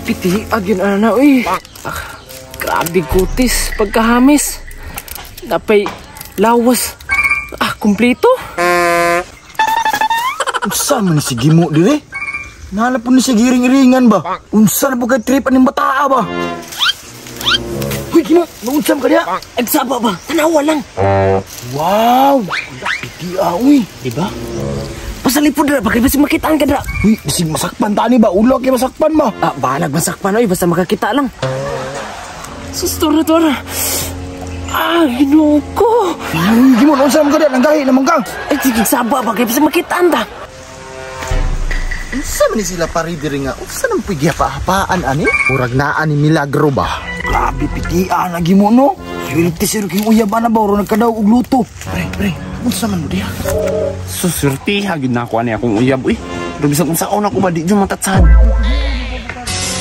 Piti agyon ana uy. Ah, grabe kutis pagkahamis. Napay lawas. Ah, kumpleto. Unsa man ni si Gimo dire? Nala po ni si giring-iringan ba? Unsa na po kay trip aning bataa ba? Uy, Gimo, naunsa man ka diha? Agsaba ba? Tanawa lang. Wow! Piti ah, uy. Di ba? Pasalipod ra ba kay basig makitaan ka dra. Uy, bisig masakpan tani ba? Ulo kay masakpan ba? Ah, balag masakpan oy basta makakita lang. Sus, tora, tora. Ah, Ginoo ko. Uy, Gimo, naunsa man ka diha? Nanggahi naman ka. Ay, sige, saba ba kay basig makitaan ta. Unsa man ni sila pare diri nga? Unsa nang pigihapa-hapaan ani? Murag naa ni milagro ba? Grabe piti ah, na Gimo no. Swerte sir king uyab ana ba ro nagkadaw og luto. Pre, pre, unsa man mo diha? Susurtiha gyud na ako ani akong uyab uy. Pero bisag unsaon ako ba di jud matatsan.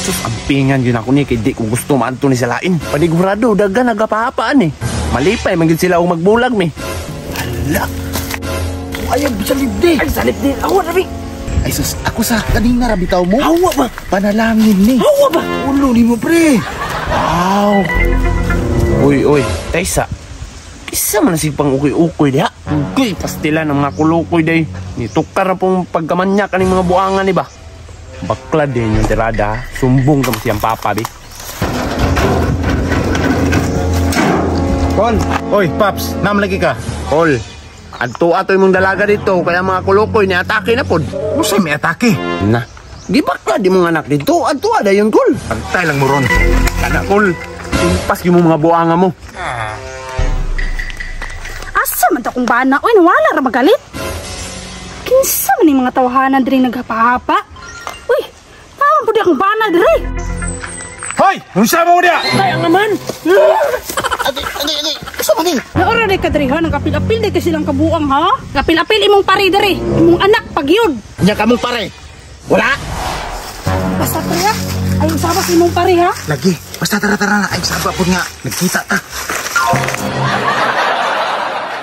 Sus, ang pingan gyud ako ni kay di ko gusto maadto ni sa lain. Panigurado daghan nagapahapaan eh. Malipay man gyud sila og magbulag mi. Hala. Ayaw sa libde. Ay, salip din. Awa na, bi. Ay sus, ako sa kanina ra bitaw mo. Hawa ba? Panalangin ni. Hawa ba? Ulo ni mo pre. Wow. Uy, uy, Taysa. Kisa man si pang ukoy-ukoy diha. Ukoy, pastila ng mga kulukoy day. Nitukar na pong pagkamanyak aning mga buangan ni ba. Bakla din yung tirada. Sumbong ka mo siyang papa, bi. Kol. Oy, Paps, nam lagi ka. Kol, adto atoy mong dalaga dito kaya mga kulukoy ni atake na pod. Unsay may atake? Na. Gibakla di mong anak dito. Adto ada yung kol. Pagtay lang mo ron. Kana kol. Timpas gyud mo mga buanga mo. Asa man ta kung bana? Uy, nawala ra magalit. Kinsa man ning mga tawahanan diri naghapahapa? Uy, tama pud akong bana diri. Hoy, unsa mo diha? Kaya nga man. Adi, adi, adi. Unsa man ni? Naora di ka diri ha, nagapil-apil di ka silang kabuang ha. Apil-apil imong pare diri, imong anak pagyud. Nya kamong pare. Wala. Basta pre ha. Ayaw saba sa imong pare ha. Lagi, basta tara tara na. Ay saba pud nga. Nagkita ta.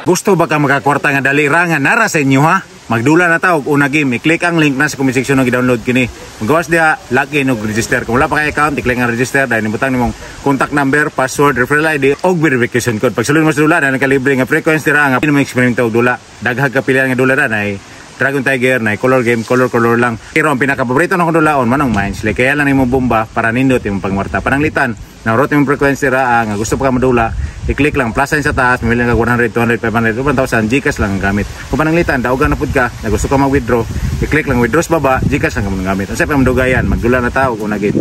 Gusto ba ka makakwarta nga dali ra nga nara sa inyo ha? Magdula na ta og una game, i-click ang link na sa comment section nga gi-download kini. Magawas diha, login og register. Kung wala pa kay account, i-click ang register dahil ibutang nimong contact number, password, referral ID og verification code. Pagsulod mo sa dula, dahil kalibre nga frequency ra nga mo eksperimento og dula. Daghang kapilian nga dula ra nay Dragon Tiger na color game, color color lang. Pero ang pinaka-paborito na kong dulaon manong Mines. Like, kaya lang nimo bomba para nindot imong pangwarta. Pananglitan, naurot imong frequency ra nga gusto pa ka madula, i-click lang plus sign sa taas, mamili ka 100, 200, 500, 1,000, GCash lang ang gamit. Kung pananglitan, daugan na pud ka, na gusto ka mag-withdraw, i-click lang withdraw sa baba, GCash lang ang gamit. Unsa pa madugayan, magdula na tao kung nagit.